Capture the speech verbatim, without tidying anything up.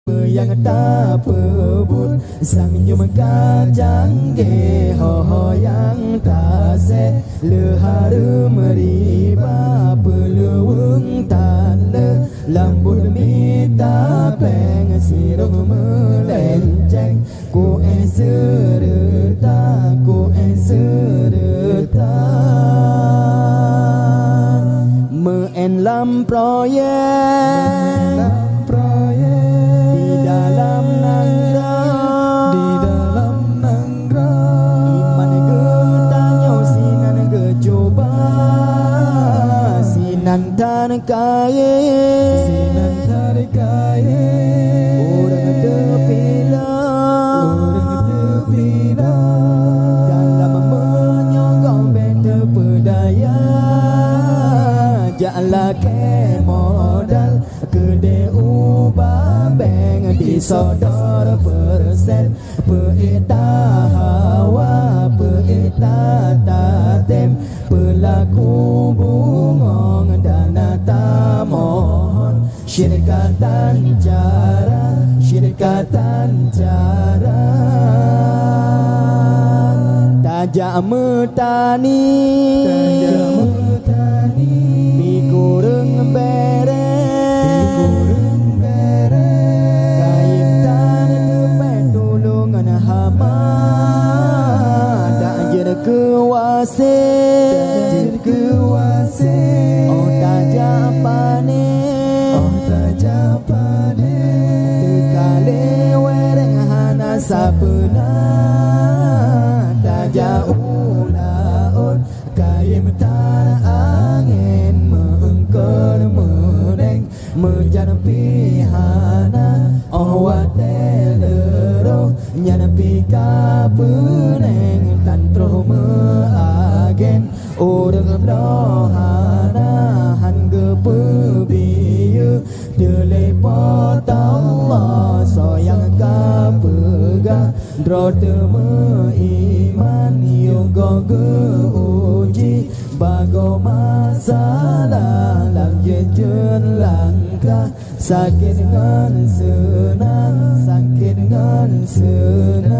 Nyang tapeubuet, sang nyum ka canggeh, ho-ho nyang tasek, leuhareuem riba, peuleuweung tan le, lam buet mita péng, sirôh meulenceng, ku éh seureuta, ku éh seureuta. Meu'en lam proyek, lam proyek, di dalam nanggroe, di dalam nanggroe. Iman geutanyoe sinan geucuba, sinan tan kayém, sinan tan kayém. Ureuëng teupilah, ureuëng teupilah. Dalam meunyoe gob bèk teupeudaya, jak lakèe modal keudéh ubak bank disodor persen. Peuék tahawa, peuék tatem, peulaku bungöng dana tamohon. Syedekatan cara, syedekatan cara. Tajak meutani, tajak meutani. Di gureueng bèrèe, di gureueng bèrèe. Kayém tan teupèh tulông ngon hama. Dak jeuet keu wasét, dak jeuet keu wasét. Óh tajak pané, óh tajak pané. Teukalé wéréng hana sapeue na. Tajak u laôt, kayém tan angén, meueungkot meuneng, meujan pih hana. Óh watèe leuroh, nyan pih ka peuneng, tan troh meuagen. Ureuëng bloe hana, han geupeubiyeu, teuleupot Allah soe nyang ka peugah. Droe teumeuiman yoh goh geu-uji, bagoe masalah lam jeuet-jeuet langkah. Sakét ngon seunang, sakét ngon seunang.